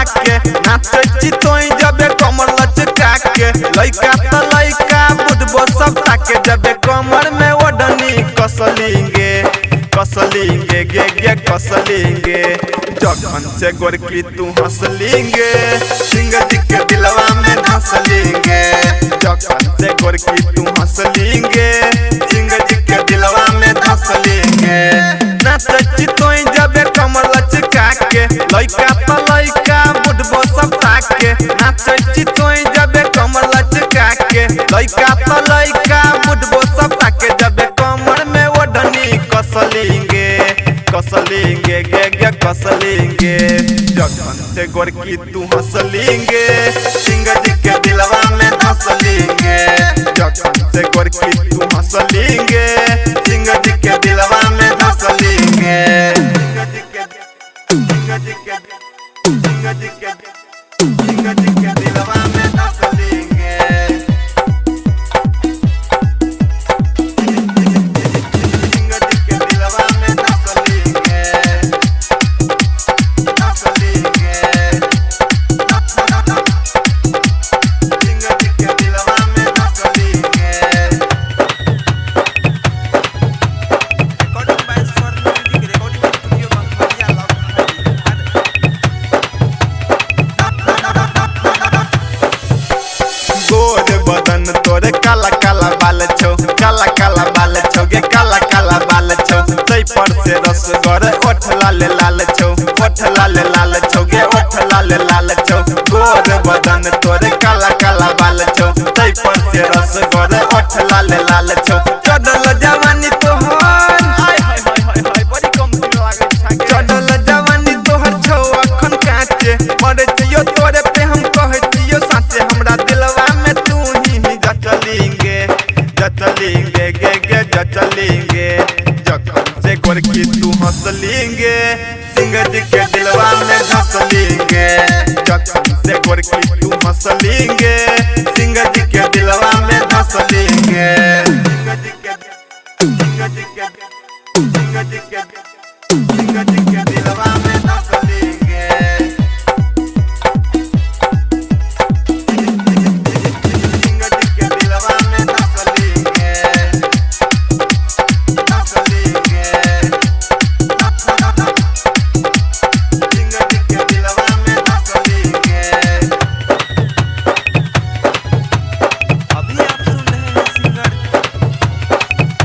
ताके नाचै छी तोई जबे कमर लचका के लइका त लइका बुढ़बो सब ताके जबे कमर में ओढ़नी कसलिंगे कसलिंगे गे गे कसलिंगे जखन से गोरकी तू हंसलिंगे सिंह जी के दिलवा में धंसलिंगे जखन से गोरकी तू हंसलिंगे सिंह जी के दिलवा में धंसलिंगे नाचै छी तोई जबे कमर लचका के लइका त लइका बुढ़बो सब ताके नाचै छी तोई जबे कमर लचका के लइका त लइका बुढ़बो सब ताके जबे कमर में ओढ़नी कसलिंगे कसलिंगे गे गे कसलिंगे जखन से गोरकी तू हंसलिंगे सिंह जी के दिलवा में धंसलिंगे जखन से गोरकी तू हंसलिंगे सिंह जी के दिलवा में धंसलिंगे सिंह जी के दिलवा में धंसलिंगे सिंह जी के दिलवा में धंसलिंगे धंसलिंगे सिंह जी के दिलवा में धंसलिंगे। Recording by Swarn Music Recording Studio, Bankhariya, Lakhari, Bihar. गोर बदन तोरे काला काला बाल छौ काला काला बाल छौ गे काला काला बाल छौ तै पर से रसगर ओठ लाल लाल छौ ओठ लाल लाल छौ गे ओठ लाल लाल छौ गोर बदन तोरे काला काला बाल छौ तै पर से रसगर ओठ लाल लाल छौ चढ़ल जवानी तोहर हाय हाय हाय हाय हाय बड़ी कम लागै छै। चढ़ल जवानी तोहर छौ अखन काचे मरे छियो तोरे पे हम कहै छियो साचे हमरा दिलवा में तू ही जचलिंगे जचलिंगे गे गे जचलिंगे जखन से गोरकी तू हंसलिंगे सिंह जी के दिलवा में धंसलिंगे जखन से गोरकी तू हंसलिंगे सिंह जी के दिलवा में धंसलिंगे सिंह जी के सिंह जी के सिंह जी के सिंह जी के दिलवा में धंसलिंगे सिंह जी के दिलवा में धंसलिंगे धंसलिंगे सिंह जी के दिलवा में धंसलिंगे। अभी आप सुन रहे हैं सिंगर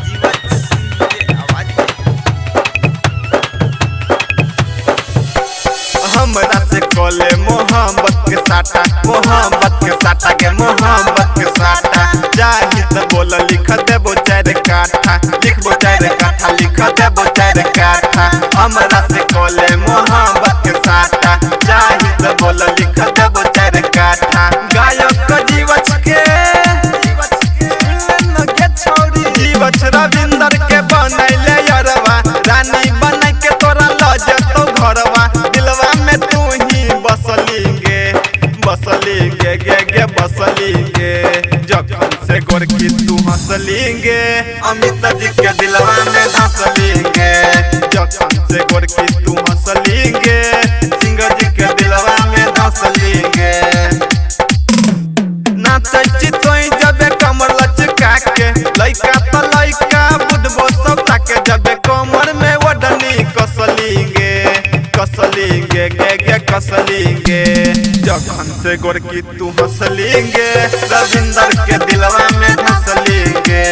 जीवन सिंह के आवाज में। हमरा से कोले मोहब्बत के साटा मोहब्बत के साटा के मोहब्बत के साटा जाही त बोल लिख देबो चार काठा लिखबो चार काठा लिख देबो चार काठा हमरा से कोले मोहब्बत के साटा जाही त बोल लिख देबो चार काठा गायक जीवछ के जीवछ रविंदर के बनैले यरवा रानी बनै के तोरा ल जतौ घरवा दिलवा में तू ही बसलिंगे बसलिंगे गे गे बसलिंगे जखन से गोरकी तू हंसलिंगे अमित जी के दिलवा में धंसलिंगे जखन से गोरकी तू हंसलिंगे सिंह जी के दिलवा में धंसलिंगे नाचै छी तोई जबे कमर लचका के लइका त लइका बुढ़बो सब ताके जबे कमर में ओढ़नी कसलिंगे कसलिंगे गे गे कसलिंगे जखन से गोरकी तू हंसलिंगे रविंदर के दिलवा में धंसलिंगे।